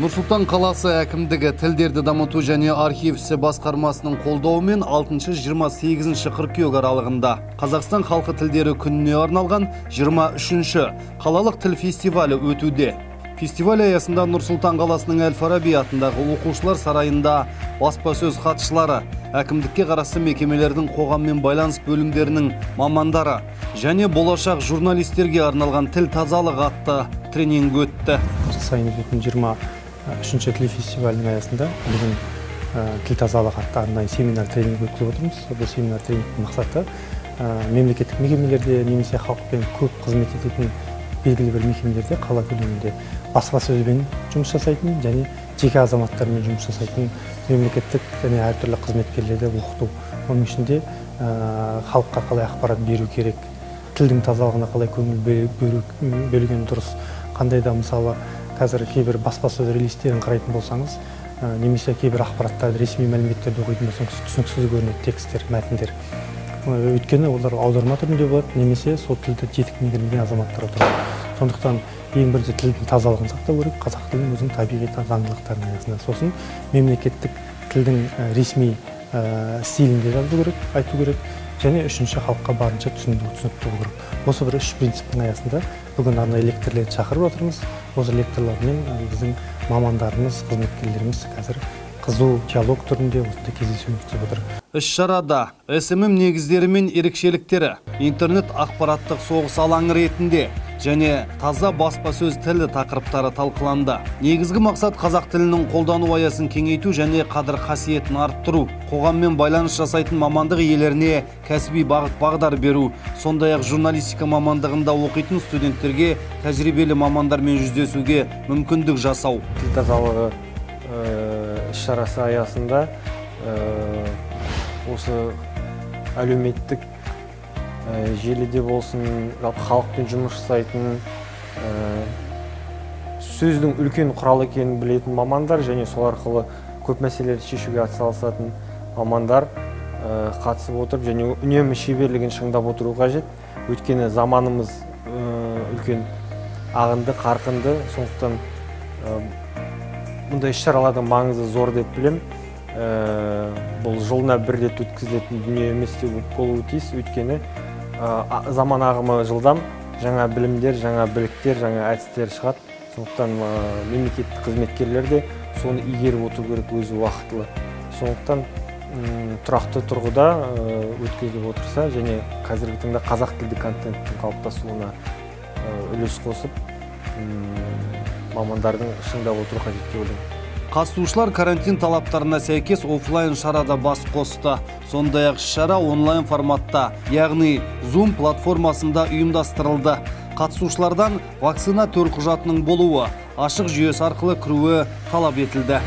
Нұр-Сұлтан қаласы әкімдігі тілдерді дамыту және архив ісі басқармасының қолдауымен 6-28 қыркүйек аралығында Қазақстан халқы тілдері күніне арналған 23-ші қалалық тіл фестивалі өтуде. Фестиваль аясында Нұр-Сұлтан қаласының Әл-Фараби атындағы оқушылар сарайында баспасөз хатшылары, әкімдікке қарасты мекемелердің қоғаммен байланыс бөлімдерінің мамандары және болашақ журналистерге арналған «Тіл тазалық» атты тренинг өтті. Жыл сайын өтетін 23-ші тіл фестивалінің аясында бүгін «Тіл тазалық» атты арнайы семинар тренинг өткізіп отырмыз. Бұл семинар тренингтің мақсаты мемлекеттік мекемелерде немесе халықпен көп қызмет ететін белгілі бір мекемелерде, қала көлемінде баспасөзбен жұмыс жасайтын және жеке азаматтармен жұмыс жасайтын мемлекеттік және әртүрлі қызметкерлерді оқыту. Оның ішінде халыққа қалай ақпарат беру керек, тілдің тазалығына қалай көңіл бөлген дұрыс, қандай да, мысалы, қазір кейбір баспасөз релиздерін қарайтын болсаңыз немесе кейбір ақпараттарды, ресми мәліметтерді оқитын болсаңыз, түсініксіз көрінеді тексттер, мәтіндер. Өйткені олар аударма түрінде болады немесе сол тілді жетік меңгермеген азаматтар отырады. Сондықтан ең бірінші тілдің тазалығын сақтау керек, қазақ тілінің өзінің табиғи заңдылықтарының аясында. Сосын мемлекеттік тілдің ресми стилінде жазу керек, айту керек және үшінші, халыққа барынша түсінікті болу керек. Осы бір үш принциптің аясында бүгін арнайы лекторлерді шақырып жатырмыз. Осы лекторлармен біздің мамандарымыз, қызметкерлеріміз қазір қызу диалог түрінде осындай кездесу өткізіп отыр. Іс-шарада СММ негіздері мен ерекшеліктері, интернет ақпараттық соғыс алаңы ретінде және таза баспасөз тілі тақырыптары талқыланды. Негізгі мақсат – қазақ тілінің қолдану аясын кеңейту және қадір қасиетін арттыру, қоғаммен байланыс жасайтын мамандық иелеріне кәсіби бағыт бағдар беру, сондай ақ журналистика мамандығында оқитын студенттерге тәжірибелі мамандармен жүздесуге мүмкіндік жасау. Тіл тазалығы іс шарасы аясында осы әлеуметтік желіде болсын, жалпы халықпен жұмыс жасайтын, сөздің үлкен құрал екенін білетін мамандар және сол арқылы көп мәселелерді шешуге атсалысатын мамандар қатысып отырып және үнемі шеберлігін шыңдап отыру қажет. Өйткені заманымыз үлкен ағынды, қарқынды. Сондықтан мұндай іс шаралардың маңызы зор деп білемін. Бұл жылына бір рет өткізілетін дүние емес деп болуы тиіс, өйткені заман ағымы жылдам, жаңа білімдер, жаңа біліктер, жаңа әдістер шығады. Сондықтан мемлекеттік қызметкерлер де соны игеріп отыру керек өзі уақытылы. Сондықтан тұрақты тұрғыда өткізіліп отырса және қазіргі таңда қазақ тілді контенттің қалыптасуына үлес қосып, мамандардың шыңдап отыру қажет деп ойлаймын. Қатысушылар карантин талаптарына сәйкес офлайн шарада бас қосты. Сондай-ақ іс-шара онлайн форматта, яғни Zoom платформасында ұйымдастырылды. Қатысушылардан вакцина төлқұжатының болуы, ашық жүйесі арқылы кіруі талап етілді.